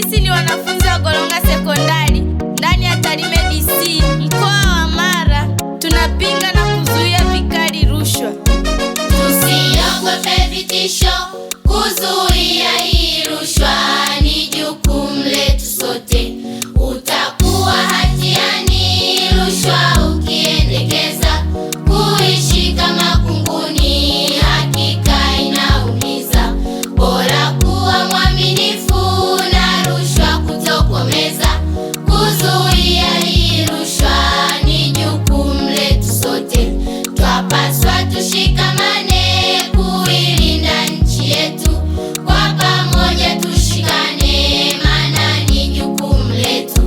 Sisi ni wanafunzi wa Golonga Sekondari ndani ya Tarime DC, mkoa wa Mara. Tunapinga na kuzuia vikali rushwa. Tusiogope vitisho, kuzuia hii rushwa ni jukumu letu sote. Utakuwa hatiani rushwa ukiendekeza, kuishi kama kunguni hakika inaumiza. Bora kuwa mwaminifu na rushwa kutokomeza, kuzuia hii rushwa ni jukumu letu sote. Twapaswa tushikamane kuilinda nchi yetu, kwa pamoja tushikane, maana ni jukumu letu.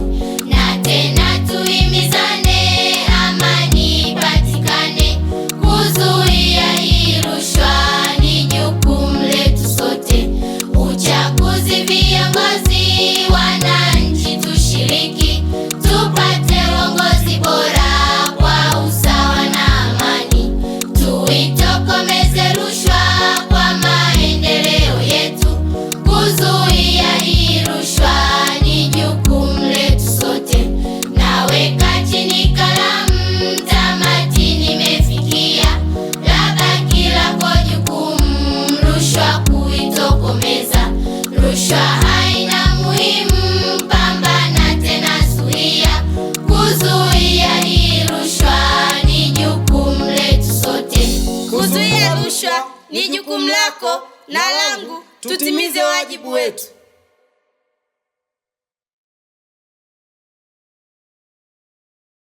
Na tena tuhimizane, amani ipatikane, kuzuia hii rushwa ni jukumu letu sote. Uchaguzi, viongozi, wananchi tushiriki, tupate uongozi bora kwa usawa na amani. Tuitokomeze rushwa kwa maendeleo yetu, kuzuia hii rushwa ni jukumu letu sote. Naweka chini kalamu, tamati nimefikia, labaki lako jukumu, rushwa kuitokomeza. Rushwa haina muhimu, pambana tena zuia, kuzuia hii rushwa ni jukumu letu sote. Kuzuia rushwa ni jukumu lako na langu, tutimize wajibu wetu.